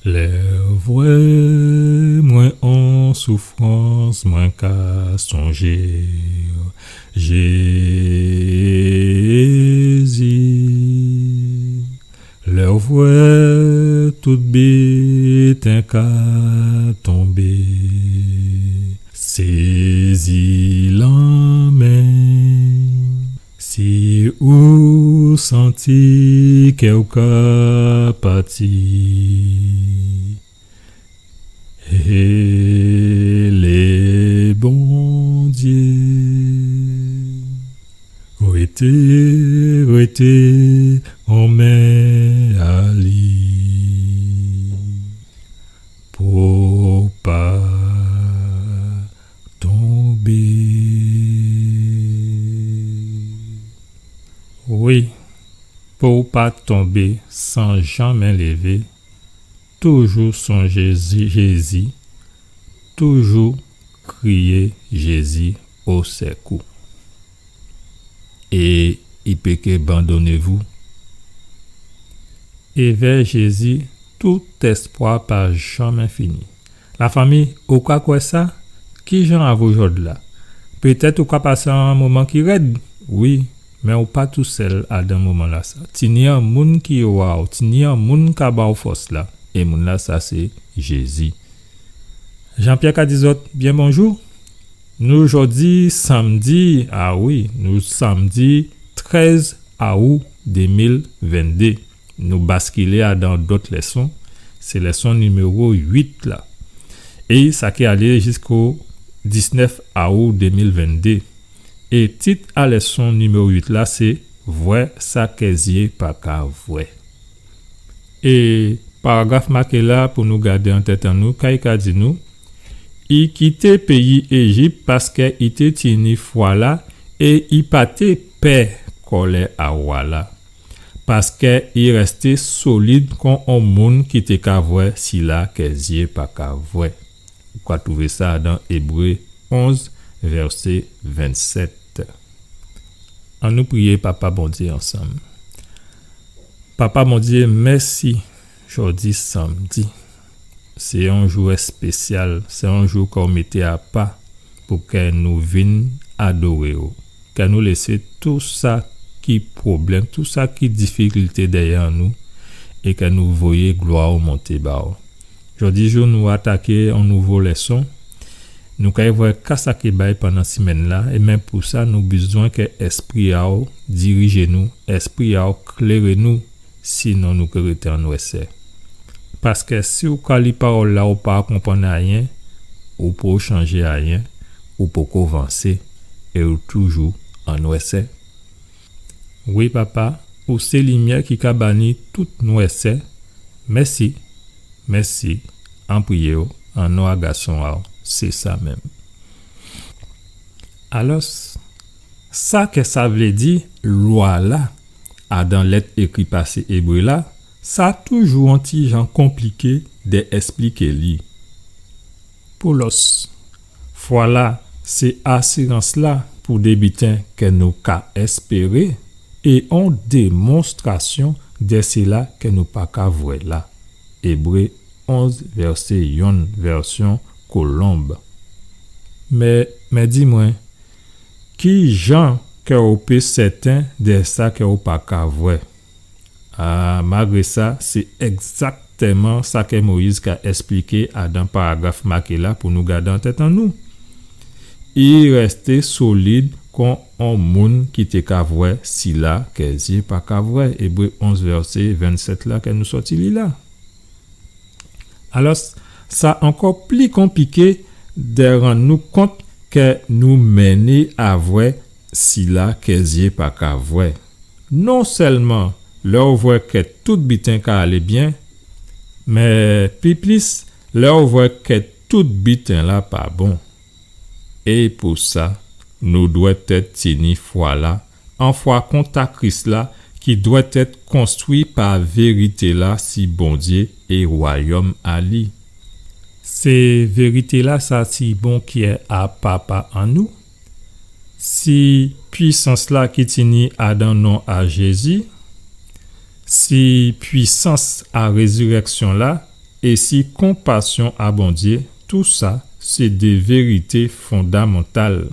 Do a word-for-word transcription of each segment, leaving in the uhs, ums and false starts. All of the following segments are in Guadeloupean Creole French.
Lè ou vwè mwen an soufrans, mwen ka sonjé Jézi. Lè ou vwè tout biten ka tonbé, sézi lanmen. Si ou santi kè ou ka pati, hélé Bondyé. Rété, rété an men a li pou pa tonbé. Wi, pou pa tonbé san janmen lévé, toujou sonjé Jézi, toujou kriyé Jézi o sèkou. É i pé ké bandoné vou. Èvè Jézi, tout èspwa pa janmen fini. Lafanmi, ou ka kwè sa? Kijan avè ou jòdla? Pétèt ou ka pasé an moman ki rèd, wi, mé ou pa tousèl adan moman-lasa. Tini an moun ki wa ou, tini an moun ka ba ou fòs-la, é moun-lasa sé Jézi. Jean-Pierre ka di zòt byen bonjou. Nou jòdi sanmdi, a wi, nou sanmdi trèz aou dé mil venndé. Nou baskilé adan dòt lèson, sé lèson niméwo uit la. É sa ki alé jisko diznèf aou dé mil venndé. É tit a lèson niméwo uit la sé Vwè sa kè zyé pa ka vwè. É paragraf maké la pou nou gadé an tèt an nou, kay ka di nou, i kité péyi Éjip paskè i té tini fwa-la é i pa té pè kòlè a wa-la. Paskè i rèsté solid kon on moun ki té ka vwè sila kè zyé pa ka vwè. Ou ka twouvé sa dan Ébré onz, vèsé vennsèt. Annou priyé Papa Bondyé ansanm. Papa Bondyé, mèsi, jòdi sanmdi. Sé on jou èspésyal, sé on jou kè ou mété apa pou kè nou vin adoré ou. Kè nou lésé tou sa ki pwoblèm, tou sa ki difikilté dèyè nou, é kè nou voyé glwa ou monté ba ou. Jòdi jou nou ataké on nouvo lèson. Nou kay vwè ka sa ké bay pandan simenn-la, é menm pou sa nou bizwen kè Èspri a ou dirijé nou, Èspri a ou kléré nou, sinon nou ké rété an nwèsè. Paskè si ou ka li pawòl-la ou pa konprann ayen, ou poko chanjé ayen, ou poko vansé, é ou toujou an nwèsè. Wi Papa, ou sé limyè ki ka bani tout nwèsè. Mèsi, mèsi, an priyé ou, an non a gason a ou, sé sa menm. Alòs, sa kè sa vlé di, lwa-la, adan lèt ékri pa sé Ébré-la, sa toujou on ti jan konpliké dè èspliké li. Pou lòs, fwa-la sé asirans-la pou dé biten kè nou ka èspéré, é on démonstrasyon dè sila kè nou pa ka vwè la. Ébré onz, vèsé yonn, vèsyon Kolonb. Mé, mé di mwen, ki jan kè ou pé sèten dè sa kè ou pa ka vwè? A, malgré sa, sé ègzaktèman sa kè Moyiz ka èspliké adan paragraf maké la pou nou gadé an tèt an nou. I rèsté solid kon on moun ki té ka vwè sila kè zyé pa ka vwè, Ébré onz vèsé vennsèt la kè nou sòti li la. Alòs, sa ankò pli konpliké dè rann nou kont kè nou mennen a vwè sila kè zyé pa ka vwè. Non sèlman lè ou vwè kè tout biten ka alé byen, mé pi plis lè ou vwè kè tout biten-la pa bon. É pou sa, nou dwèt èt tini fwa-la, an fwa kon ta Kris la, ki dwèt èt konstwi pa vérité-la si Bondyé é wayòm a li. Sé vérité-la sa si bon kyè a Papa an nou, si pwisans-la ki tini adan non a Jézi, si pwisans a rézirèksyon-la, é si konpasyon a Bondyé, tousa sé dé vérité fondamantal.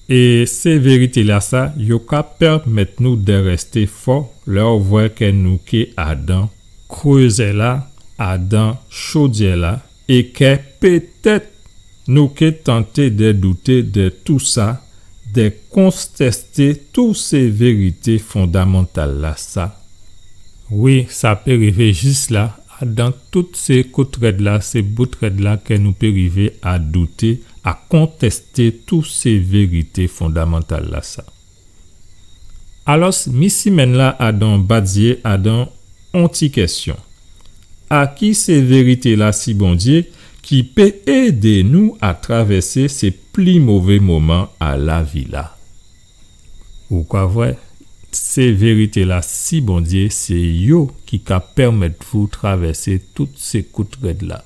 É sé vérité-lasa, yo ka pèmèt nou dè rèsté fò lè ou vwè kè nou ké adan krézè-la, adan chodyè-la, é kè pétèt nou ké tanté dè douté dè tousa, dè kontèsté tout sé vérité fondamantal-lasa. Wi, sa pé rivé jis la, adan tout sé kout rèd-la, sé bout rèd-la kè nou pé rivé a douté, a kontèsté tout sé vérité fondamantal-lasa. Alòs, mi simenn-la adan bat zyé adan on ti kèsyon. A ki sé vérité-la si Bondyé ki pé édé nou a travèsé sé pli mové moman a lavi-la? Ou ka vwè, sé vérité-la si Bondyé, sé yo ki ka pèmèt vou travèsé tout sé kout rèd-la.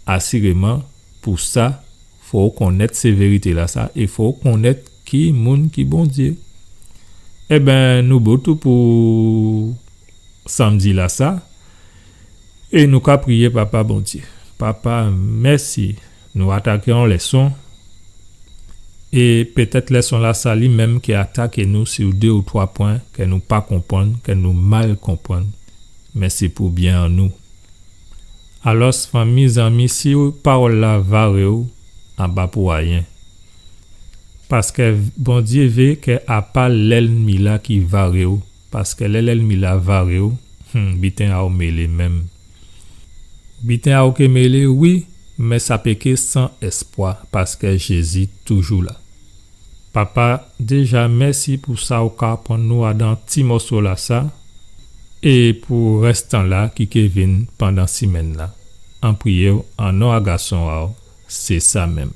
Asiréman, pou sa, fò ou konnèt sé vérité-lasa é fò ou konnèt ki moun ki Bondyé. Ében, nou bout pou sanmdi-lasa, é nou ka priyé Papa Bondyé. Papa, mèsi. Nou ataké on lèson, é pétèt lèson-lasa li menm ki ataké nou si dé ou twa pwen kè nou pa konprann, kè nou mal konprann, mé sé pou byen an nou. Alòs, fanmi, zanmi, si pawòl-la varé-w, a pa pou ayen. Paskè Bondyé vé kè a pa lènmi-la ki varé-w, paskè lè lènmi-la varé-w, hmm, biten a-w mélé menm. Biten a-w ké mélé, wi, mé sa pé ké san èspwa, paskè Jézi toujou la. Papa, déja mèsi pou sa ou ka aprann nou adan ti mòso-lasa, é pou rèstan-la ki ké vin pandan simenn-la. An priyé-w, an non a Gason a-w, sé sa menm.